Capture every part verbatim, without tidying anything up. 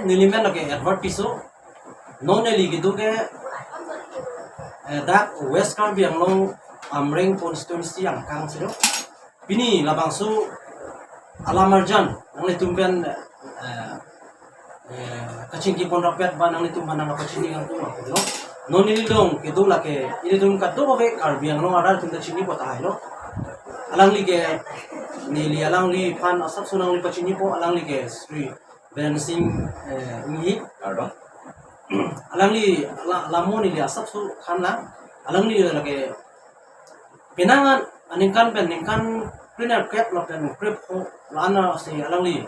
Neli men lake Edward Tisso. Non neli kedo ke, eh, dak West Karbi Anglong Amreng constituency angkang si do. Pini labangso alam arjan nanglitum pen, eh, eh, kachingki pon rapet ba nanglitum pen nangpachini kangtung lo. Non neli along kedo lake ilitum kadokave Karbi Anglong arat atum ta chinipo tahai lo. Alangli ke neli alangliphan asapso nangli pachinipo, alangli ke Shri Biren Singh, eh, Inghi. Kardom. Alangli la, lamo neli asapso thanlang. Alangli lake penang aningkan pen ningkan krenerkep lapen krepho la-an si alangli,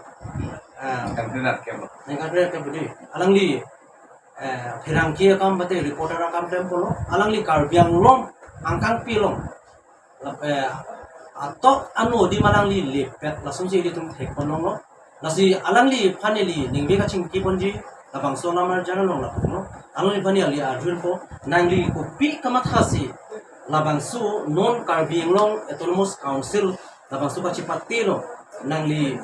eh, Ningkan krenerkep lo. Ningkan krenerkep di. Alangli, eh, pherangke akam mate reporter akam klem pulo. Alangli Karbi Anglong angkangpi along, lap-, eh, atok ano adim alangli lepet, lasonsi ilitum thek pon longlo. Lasi alangliphan neli ningve kachingki ponji, labangso alam arjan along lapulo. Alangliphan neli arjunpo, nangli kopi kamathasi labangso non Karbi Anglong Autonomous Council labangso kachipatelo, nangli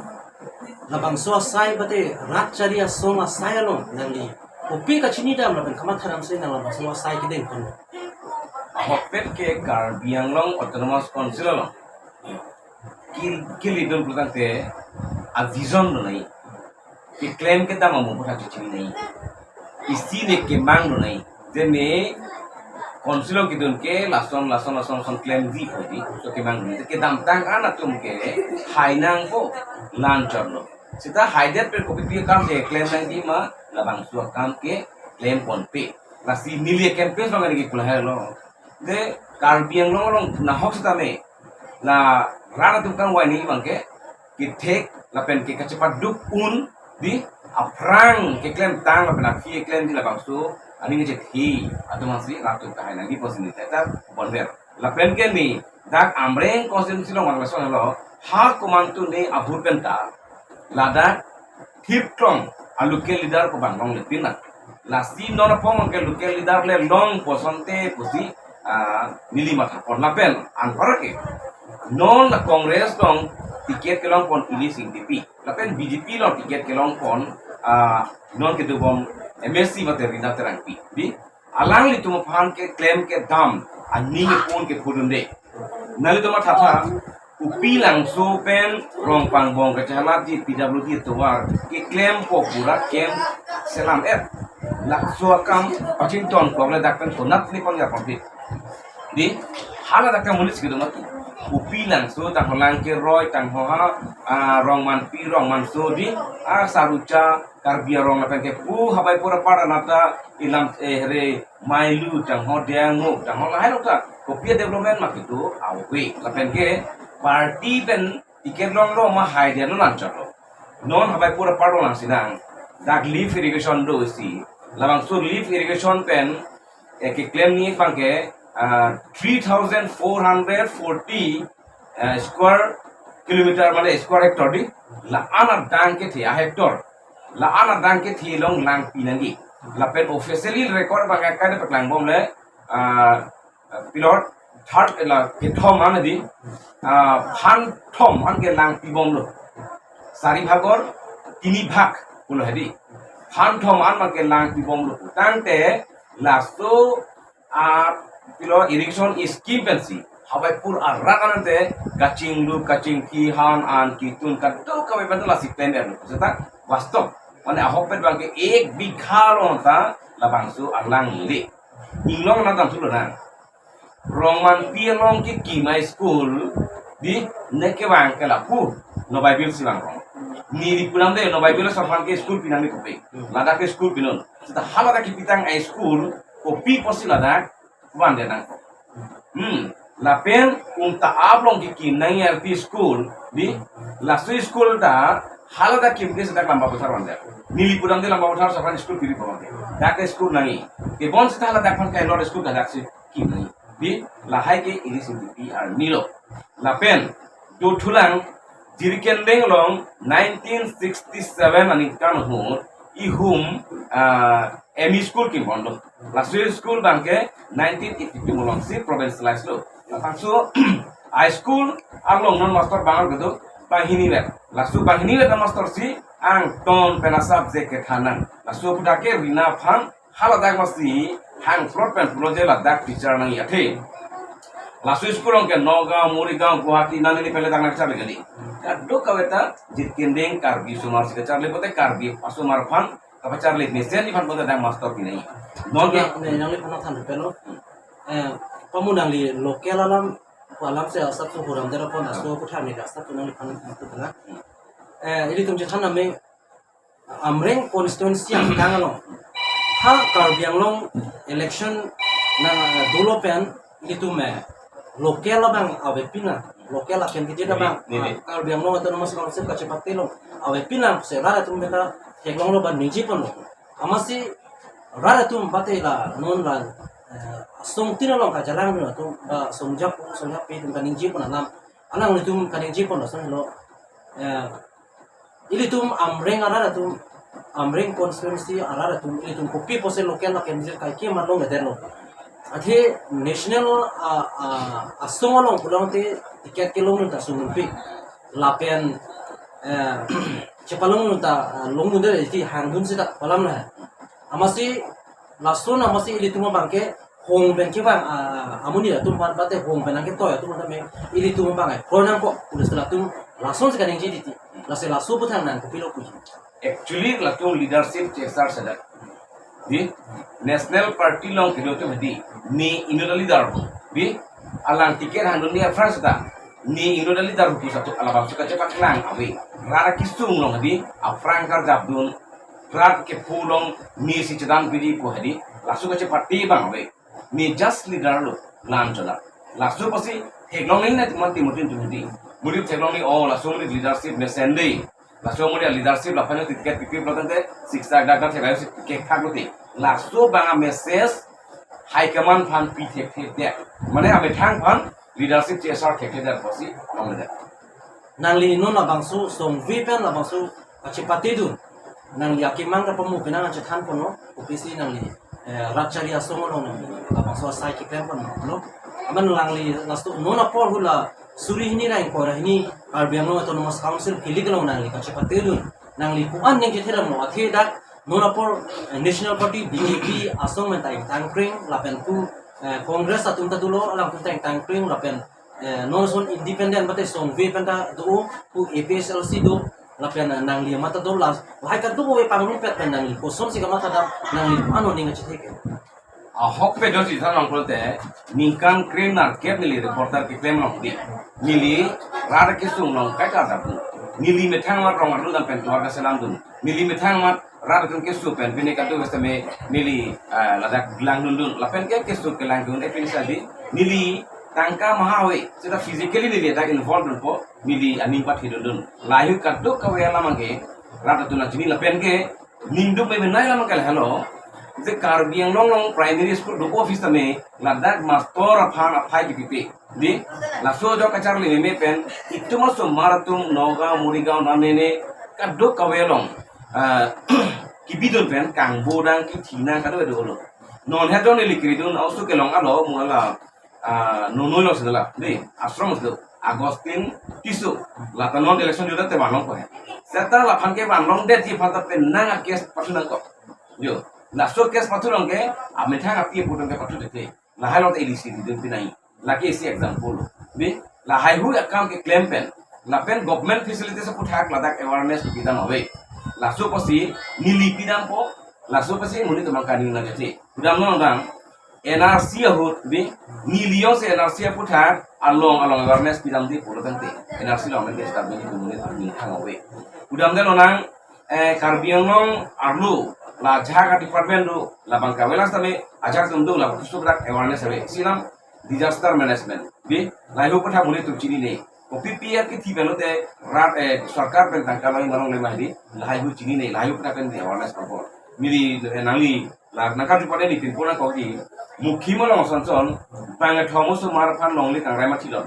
labangso asai mate rat chari asong asai along nangli kopi kachinidam lapen kamatha damsi nang labangso asai kedeng pon? Ahokpet ke Karbi Anglong Autonomous Council along kil-, kili dun pulotangte a vision do nangji. Keklem kedam amo puthot chichini nangji. Isi le kemang do nangji. Jene council along kedun ke lason, lason, lason, lason klemji pu di. So kemang do nangji. Kedamtang an atum ke hai nangpo, la-an chotlo. Seta haidet pen kopi pi akam keklem nangji ma, labangso akam keklem ponpe. Lasi neli campaign along neli kepulang helo. De Karbi Anglong along nahok setame la rat atum kangvai nangji abang ke kethek lapen ke kachepaduk un di aphrang keklemtang lapen aphi keklemji labangso aning kechethe atum si rat atum kahai nangji pusi neli ta bonver. Lapen ke neli dak Amreng constituency along vang lason helo, ha komantu ne ahut penta ladak thirklong a local leader ko bang longle pinang. Lasi non apong ke local leader le longpo asonte pusi, ah, neli matha pon lapen anpar ke non la Congress along ticket kelong pon Elise Ingtipi. Lapen B J P along ticket kelong pon, ah, non kedobom M A C mate Rina Terangpi. Di alanglitum aphan keklem kedam aning pon ke pudunde. Nanglitum mathatha, Upilangso pen Rongpangbong kachehalatji P W D tovar keklempo pura kem selam et. Laso akam pachingthon kok le dak pen konat ni pangya pangpit. Di hala dak ke munis gitu mati. Upilangso tangho Langkeroi, tangho ha, ah, Rongmanpi, Rongmanso di, ah, Sarucha, Karbi Anglong lapen ke pu habai pura para nata ilam, eh, re Mailu, tangho Diango, tangho lahai lokta kopi development ma kedo ave. Lapen ke party pen ticket longlo ma hai dia lo, la-an chotlo. Non habai pura parlo lang sinang. Dak lift irrigation do si. Labangso lift irrigation pen, eh, keklem nangji abang ke, ah, three thousand four hundred forty, eh, square kilometer mane square hectare di. La-an adang kethe a hectare. La-an adang kethe along lang pi nangji. Lapen officially record abang ke kade paklang bom le, ah, pilot third la kethom an di, ah, phan thom an ke lang pi bomlo. Sari bhagor tini bhag pulo hedi. Phan thom an abang ke lang pi bomlo. Tangte laso, ah, pilot irrigation scheme pensi habai pura rat anante kachinglu kachingki han an kitun kadokave pen lasi pen er. Seta vastop mane ahokpet abang ke ek bigha along ta labangso alang le. Inglong na dam thulo na. Rongmanpi along kekim a school di ne kevang ke lapu Nobai Bill si vang rong. Neli pudam de Nobai Bill sorkar ke school pinang ni kopi. Ladak ke school pinon. Seta haladak kepitang a school kopi pusi ladak vandet nangkok. Hmm. Lapen Umta Ap along kekim nang L P school di, laso school ta haladak kim ke seta Lamba Bathar vandet. Neli pudam de Lamba Bathar sorkar school piri pon ke. Dak ke school nangji. Kebon seta haladak aphan ke lot school dak si kim nangji. Di lahai ke Elise Ingtipi arni lo. Lapen dothulang Jirikindeng along nineteen sixty-seven aningkan ahut ihum, ah, M E school kim pon do. Laso school abang ke nineteen eighty-two along si provincialize lo. Laso high school along non master bang kedo banghini vet. Laso banghini vet master si angton pen a-subject kethan nang. Laso aphuthak ke rina aphan haladak masi hang plot pen pulo je ladak teacher nangji athe. Laso school along ke Nagaon, Morigaon, Guwahati, nani ni pele tang nang charli kali. Kadokave ta Jit Kendeng Karbi osomar si kacharli pote Karbi osomar aphan kapacharli mesen aphan pote dak master pinai. Non ke ne nangliphan than pelo. Eh, pamu nangli local alam, alam si asap tu huram dera pon aso kuthan ni asap tu nangliphan than tu kena. Eh, ilitum chethan name Amreng constituency angkang along. Ha Karbi Anglong election nang, eh, dolo pen ilitum, eh, local abang avepin nang, local a-candidate abang, Nini, nini. Ah, Karbi Anglong Autonomous Council kachepate along avepin nang se rat atum beta theklonglo ba ningje ponlo. Amatsi rat atum bate la non la, eh, asongtin along kajalang dun atum, ba songjap, songjap pe atum kaningje pon alam. Alanglitum kaningje pon asonlo. Eh, ilitum Amreng arat atum, Amreng constituency arat atum, ilitum kopi pusi local a-candidate kaike ma longledetlo. Athe national, ah, ah, asong along pulote ticket kelongdun ta sungpi. Lapen, eh, chepalongdun ta, ah, longdunde iti hangdun seta pu alam la. Amatsi lason amatsi ilitum abang ke hong pen kevang, ah, amonit atum aphan bate hong pen nangketoi atum aphan me ilitum abang ai pro nangkok, police latum lason si kaningje titi. Lasi laso aphuthak nang kopilo puji. Actually latum leadership chesar sedak. Di National Party along kedo atum di ne inut a-leader di alang ticket hangdunde aphrang seta ne inut a-leader pu satu alabang suka chepaklang ave. Rat akesung along di aphrang karjapdun, rat kephu along ne si chedan pidi pu hadi laso kachepate abang ave. Ne just leader lo, lam chola. Laso pusi theklong nangji na teman Timothy atum di. Muri theklong nangji, oh, laso muri leadership mesen de. Laso muri leadership lapen ticket pipi pulo tangte siksa dak dak theklong si kethak lo te. Laso abang a-message high command aphan pi thekthedetde. Mane amethang aphan leadership chesar thekthedetde pusi longledet. Nangli non labangso songve pen labangso kachepatedun. Nangli akemang kapamu penang chethan ponlo, kopisi nangli, eh, rat chari asong along nangli labangso asai keklem ponlo. Amat nangli laso non apor hula suri hini ra ingkoi ra hini Karbi Anglong Autonomous Council kilik along nangli kachepatedun. Nangli ko-an ning kethe damlo, athe dak non apor, eh, National Party B J P asong pen ta ingtangkreng lapen pu, eh, Congress atum ta dolo alangtum ta ingtangkreng lapen, eh, non ason independent bate songve pen ta do, pu A P H L C do, lapen, eh, nangli mata do la, lahai kadokave pangrumpet pen nangli kosonsi kamatha dam, nangli ano ning achethe ke. Ahok pe do si than long pulote, ningkan kre-nerkep neli reporter keklem along di. Neli rat akesung along kai ta dap. Neli methang amat rong arlo dam pen tovar kaselamdun. Neli methang amat rat atum keso pen pine katu kastame neli, ah, ladak langdundun. Lapen ke keso kelangdun, eh, pine sadi. Neli tangka maha ave, seta physically neli ladak involved dunpo, neli aning pathidundun. Lahai kadokave alam abang ke rat atum nangchini lapen ke ningduk me benai alam abang ke lahelo. Je Karbi Anglong along primary school do office tame ladak master aphan aphai kepipe. Di, laso ajok kacharli meme pen, itum osomar atum Nagaon, Morigaon, nane ne, kadokave along, ah, kebidun pen, kangbodang, kethinang, kadokave dolo. Non he don ili kridun, ausu kelong alo, mungala, ah, nonoi lo sila, di, ashram sila, Augustine Tisso, lata non election juda te vanlong ko he. Seta laphan ke vanlongdet ji aphan ta penang a-case pathu nangkok. Jo, laso case pathu along ke, amethang api pudun ke pathu tete. Lahai along ta ili si didun pinai. Lake isi example. Di, lahai hui akam keklem pen. Lapen government facilities aphuthak ladak awareness pidam ave. Laso pusi neli pidampo. Laso pusi monit atum kani nang kete. Pudam non dang. N R C ahut di, neli jongsi N R C aphuthak along along awareness pidam di pulo tangte. N R C along men ke start ni monit atum kang ave. Pudamde lonang, eh, Karbi Anglong arlo la ajahak department do, labang kavelang sitame ajahak atum do, la kusuk dak awareness ave. Silam disaster management. Di, lahai hui aphuthak monit atum chinine. Kopi pi akethi pen lote rat, eh, sorkar pen tangka loi ma longle ma di. Lahai hui chinine, lahai hui aphuthak pen di awareness pabor. Neli, eh, nangli, la nangkarju pade ni pinpon nangkok di. Mukhim along sonson, bang thom osomar aphan longle kangrai ma thilot.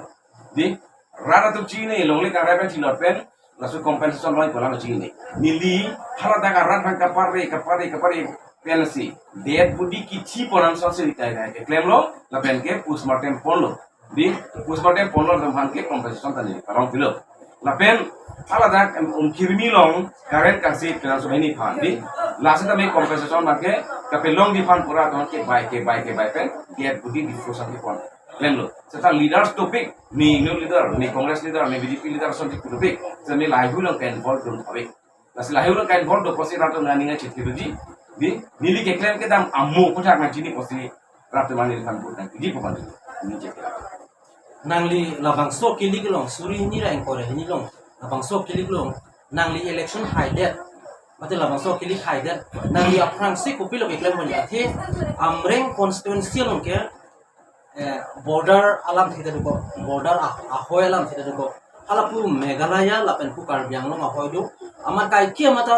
Di, rat atum chinine, longle kangrai pen thilot pen, laso compensation loi pola lo chinine. Neli, haladak arat aphan kapare, kapare, kapare, pensi. Dead body kithi ponan sonsi kai kai keklem lo, lapen ke postmortem ponlo. Di, postmortem ponlo lapen ke compensation ta neli parong pilo. Lapen, Hala dak, em, Umkirmi along current kangsi penang subhini phan di. Lasi tame compensation abangke kapelongji aphan pura atum kebai kebai kebai pen gate budi di full sangki pon. Klemlo. Seta leaders topik, ne new leader, ne Congress leader, ne B J P leader ason topik. Seta ne lahai along ke involve dun thapik. Lasi lahai along ke involve do pusi rat atum nangning chit kiruji. Di, neli keklem kedam amo kodak nangchini pusi rat atum nangning than bud nangji pu pon. Neli chek. Nangli labangso kilik along, suri hini ra ingkoi ra hini along, labangso kilik along, nangli election haidet, mate labangso kilik haidet, nangli aphrangsi kopilo keklem manya athe, Amreng constituency along ke, eh, border alam thekthedet ko, border ah-, ahoi alam thekthedet ko, halapu Meghalaya lapen pu Karbi Anglong ahoi do, amat kaike amat,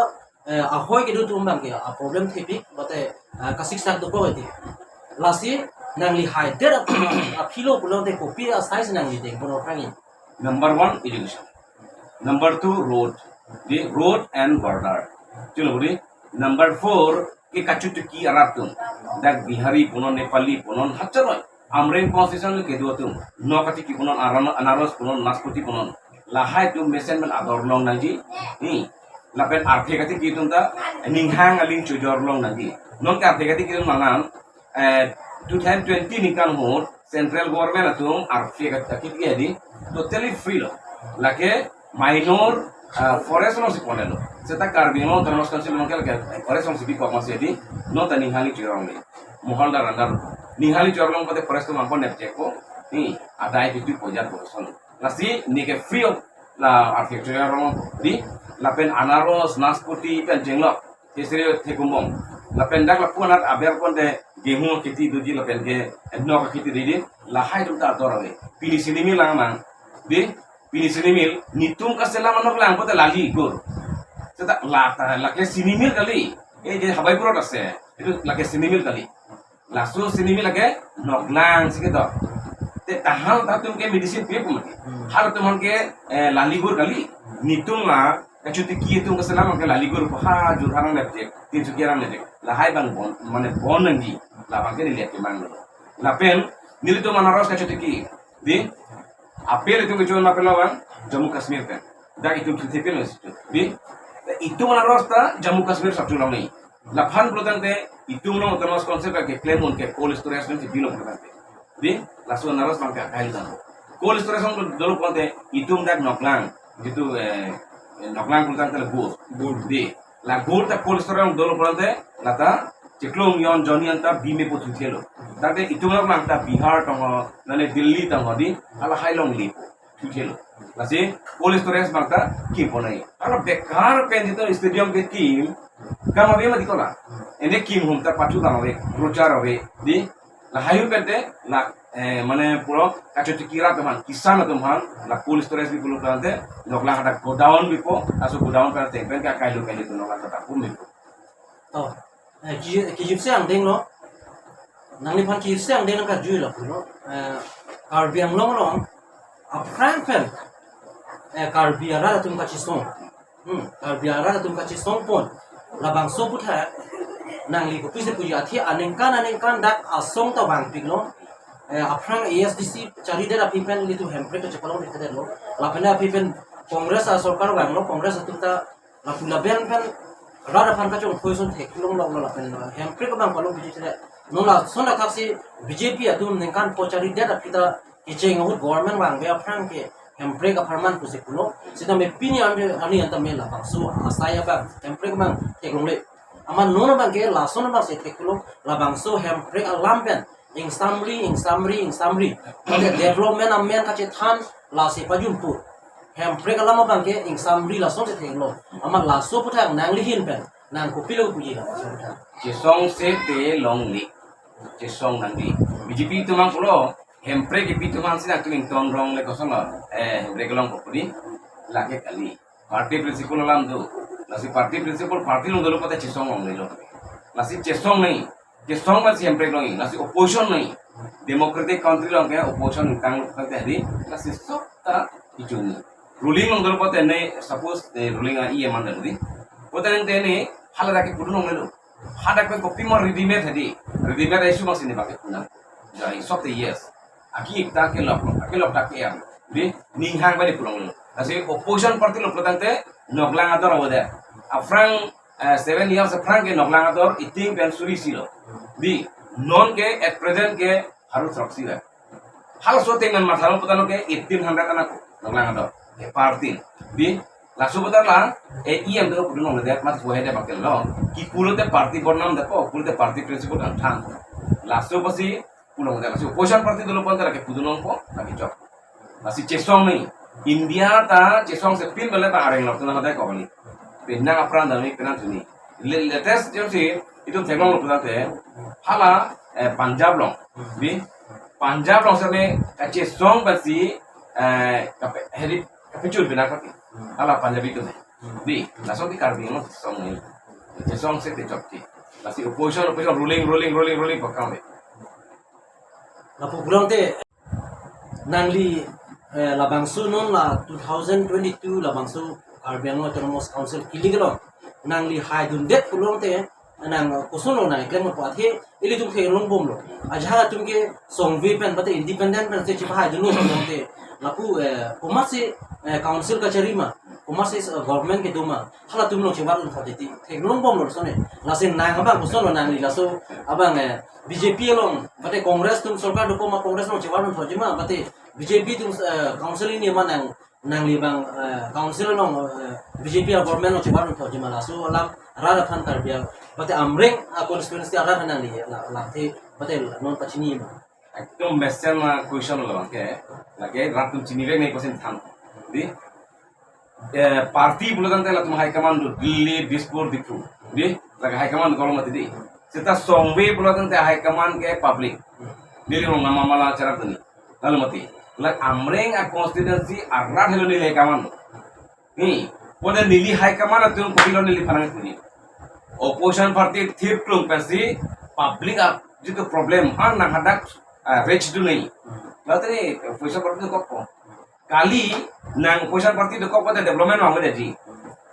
eh, ahoi kedo atum abangke, ah, problem thepik, mate, ah, kasiksak do ko iti. Lasi, nangli haidet ap-, aphi lo pulote kopi asai si nangli deng bono kangni. Number one, education. Number two, road. Di road and border. Chulo di. Number four, ke kachotiki arat atum. Dak Bihari punon, Nepali punon, hacharoi. Amreng constituency kedo atum. Nok katiki punon, aran-, anaros punon, naspati punon. Lahai atum mesen men ador long nangji. Hmm. Lapen arthe katiki atum ta ninghang aling chojor long nangji. Non ke arthe katiki atum nangnan, eh, two thousand twenty ningkan ahut central government atum arthe katiki di totally free lo. Lake minor, ah, forest alongsi ponlo. Seta Karbi Anglong Autonomous Council along ke lake forest alongsi bikok masi di, non ta ninghang aling chojor longle. Mohaldar andar. Ninghang aling chojor long pute forest atum angkon nepchek ko. Ni adai pitu pojar ko son. Lasi ne ke free of la arthe chojor long di, lapen anaros, naspati pen chenglok. Kesri thekumbong. Lapen dak lapu anat aber konde gehu kheti doji lapen ke nok kheti doji. Lahai atum ta ador ave. Pini sinimil lang nang. Di, pini sinimil, netum kaselam anok lang pute lali gur. Seta la ta lake sinimil kali. Eh, je Habaibur ase. Itu lake sinimil kali. Laso sinimil lake noklang si kedo. Te tahal ta atum ke medicine pe pun mati. Hmm. Halatum ke, eh, lali gur kali. Netum la kachotiki atum kaselam ke lali gur ko ha Jorhat nang nepchek, Tinsukia nang nepchek. Lahai abang bon, mane bon nangji. Labang ke neli akemang lo. Lapen nelitum anaros kachotiki. Di, apel itum kecho na pelo bang, Jammu Kashmir pen. Dak itum thithe pelo situ. Di, itum anaros ta Jammu Kashmir satu long ni. Laphan pulotangte, itum along Autonomous Council ke keklem un ke cold storage pen si bilo pulotangte. Di, laso anaros abangke akai lo. Cold storage along dolo pulotangte, itum dak noklang. Jitu, eh, noklang pulotangte la gur. Gur. Di, la gur ta cold storage along dolo pulotangte, la ta, chiklong yon joni anta bime po thuthelo. Dak te itum along ta Bihar tong ho, nane Delhi tong ho di, halahai along lipo. Thuthelo. Lasi cold storage abang ta kim ponai. Hala bekar pen jitu stadium ke kim, kam ave mati kola. Ene kim hum ta pathu dam ave, rochar ave, di, lahai pen te, la, eh, mane puro kachotiki arat atum aphan, kisan atum aphan, la cold storage bi pulotangte, noklang hadak godown bipo, laso godown pen te, pen ke akai lo kai lo noklang ta pum bipo. To, eh, ki, kijipse angdeng lo. Nangliphan kijipse angdeng nangkarjui lo, no? Eh, Karbi Anglong along, aphrang pen, eh, Karbi arat atum kachesong. Hmm, Karbi arat atum kachesong pon. Labangso aputhak, nangli kopisi puji athe aningkan aningkan dak asong ta vangpik lo. Eh, aphrang A S D C charidet aphi pen ilitum hemprek kachepalong dikhadet lo. Lapen aphi pen Congress asorkar vanglo, Congress atum ta lapu laben pen rat aphan kachongphoi ason theklong lok lo lapen hemprek abang palong B J P le. Non lason athaksi B J P atum ningkan pho charidet aphi ta kecheng ahut government vangve aphrang ke hemprek apharman pusi pulo. Sitame pini arni, arni anta me labangso asai abang hemprek abang theklongle. Amat non abangke lason abangsi theklo, labangso hemprek alam pen ingsamri, ingsamri, ingsamri. Mate development amen kachethan lasi pajumpu. Hemprek alam abangke ingsamri lasonsi theklo. Amat laso aputhak nangli ahin pen nang kopilo puji labangso aputhak. Chesong sete longle. Chesong nangji. B J P atum abang pulo, hemprek kepi atum aphan si nangtum ingtongrong le kosonlo. Eh, hemprek along kopudi. Lake kali. Party principle alam do. Lasi party principle party along dolo pute chesong longle lo. Lasi chesong nangji. Chesong masi hemprek longji. Lasi opposition nangji. Democratic country along ke opposition ingtang tangte di. Lasi sok ta ichuni. Ruling along dolo pute ne suppose, eh, ruling a-E M an dolo di. Pute nangte ne hala dak ke pudun longle lo. Hadak pen kopima readymade hadi. Readymade issue abangsi ne bak ke puna. Jai sok te yes. Aki ekta kelok, kelok dak ke em. Di, ninghang bani pulong lo. Lasi opposition party lo pulotangte noklang ador avodet. Aphrang, eh, seven years aphrang ke noklang ador iting pen suri isi lo. Di, non ke at present ke harus roksi la. Halaso atheng pen matha lo pulotangte eighteen hundred anak noklang ador. Ke party. Di, laso pulotangte la, eh, E M do pudun ongledet mat bohe de bakel lo. Kipu lote party botnam depo, pulote party principle angthang. Laso apotsi pulo ongledet, laso opposition party dolo pulotangte lake pudun ongpo, lake chok. Lasi chesong ni, India ta chesong si pin bele ta areng lok tuna hadai kok ni. Penang apran dami penang tuni. Le-, latest jam si, itum theklong lo pulotangte, hala, eh, Punjab along. Di, Punjab along seme kachesong pensi, eh, kape-, heri, kapechun penang kaki. Hala Punjabi atum. Di, laso di Karbi Anglong song ni. Chesong si te chok ti. Lasi opposition, opposition, ruling, ruling, ruling, ruling, pakam de. Lapu pulotangte, nangli, eh, labangso non la two thousand twenty-two labangso Karbi Anglong Autonomous Council kilik lo. Nangli haidundet pulotangte, nang, eh, koson lo nang klem po athe, ilitum theklong bom lo. Ajahak atum ke songve pen, mate independent pen si chepahaidun lo pulotangte. Lapu, eh, komatsi, eh, council kachari ma, komatsi, eh, government kedo ma, halatum lo chevar un thot ti. Theklong bom lo sone. Lasi nang abang koson lo nangli laso abang, eh, B J P along, mate Congress atum sorkar dokok ma Congress along chevar un thotji ma, mate B J P atum, eh, council ini ma nang, nangli abang, eh, council along, eh, B J P a government along chevar un thotji ma laso alam rat aphan Karbi a, mate Amreng a constituency arat aphan nangli la, lamthe, mate non pachini ma. Ekdom mesen ma question lo ke, lake rat atum chinivek nangji pusi than. Di, eh, party pulotangte latum high command do, Delhi, Dispur, Diphu. Di, lake high command kolo mati di. Seta songve pulotangte high command ke public. Neli rong nama mala cherak tuni. Lalu mati. La Amreng a constituency arat helo neli high command. Ni, pode neli high command atum kopilo neliphan nangkuni. Opposition party thirklong pensi public a jitu problem an nang hadak, ah, reach do nai. Lalu tadi opposition party dokok po. Kali nang opposition party dokok pode development mang de ji.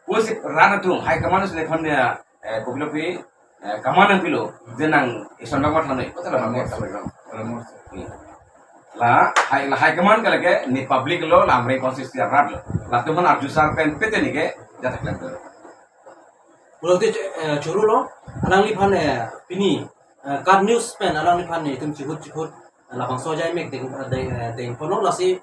Pusi rat atum high command si neliphan dia, eh, kopilo pi, eh, command nangpilo, je nang ison bak matha noi, kota la Ramor. Ramor. Ni. La high, la high command ke lake ni public lo, la Amreng constituency arat lo. Latum aphan arju sar pen pete ni ke jat klem lo. Pulotangte, eh, choro lo, alangliphan, eh, pini, eh, KAT News pen alangliphan netum chihut chihut, eh, labangso ajai mek deng, eh, deng, eh, dengpon lo lasi,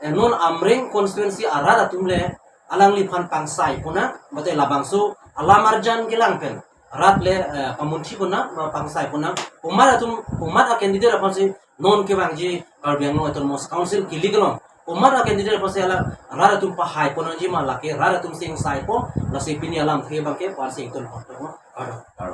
eh, non Amreng constituency arat atum le alangliphan pangsai pon nang, mate labangso alam arjan kelang pen rat le, eh, pamunthi pon nang, ma pangsai pon nang. Komat atum, komat a candidate aphansi non kevangji Karbi Anglong Autonomous Council kilik along, komat a candidate aphansi ala rat atum pahai pon nangji ma, lake rat atum si ingsai po, lasi pini alamthe abang ke parsi ingtun pon po. Kardom.